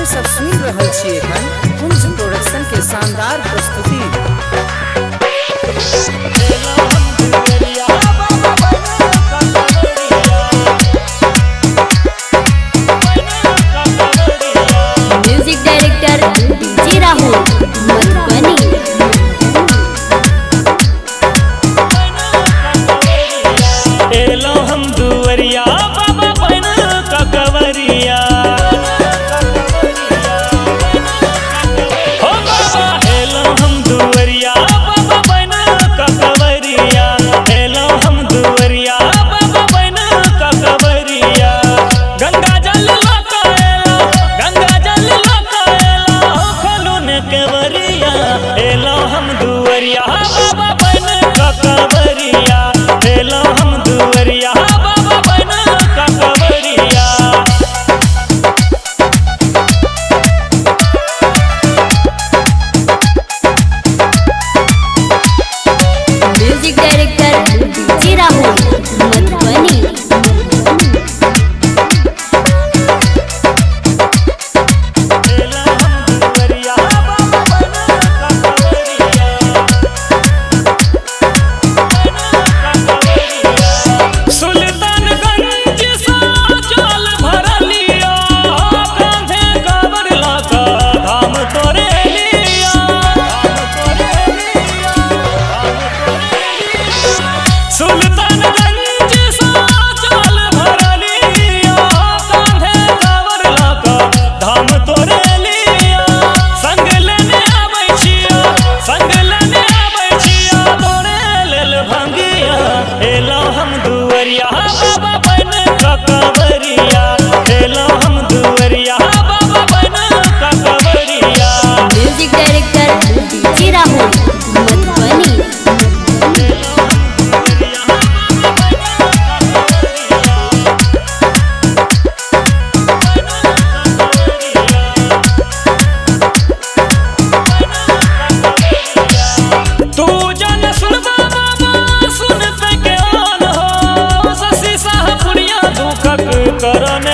अपने सब सुन रहल छी एखन कुंज प्रोडक्शन के शानदार प्रस्तुति। Music director DJ Rahul Madhubani. एलो हम दुवरिया बाबा बन ककवरिया, हो बाबा एलो हम दुवरिया बाबा बन ककवरिया, एलो हम दुवरिया बाबा बन ककवरिया। गंगा जल लका एलो, गंगा जल लका एलो, खोलू ने केवरिया, एलो हम दुवरिया बाबा बन ककवरिया, एलो हम दुवरिया बाबा बन ककवरिया। Music director DJ Rahul Madhubani. एलो हम दुवरिया बाबा बन ककवरिया, सुल्तानगंज सा जल भरलिया, कांधे कांवर लका धाम तोरे लिया, सुल्तानगंज सा जल भरलिया, कांधे कांवर लका धाम तोरे लिया। संग लेने आबै छिया, संग लेने आबै छिया, तोरे लेल भंगिया, एलो हम दुवरिया बाबा बन ककवरिया, एलो हम दुवरिया बाबा बन ककवरिया। Music director DJ Rahul Madhubani. तू जन सुनबा बाबा सुन पे के आन हो, शशि साह पुरिया दुखक करन।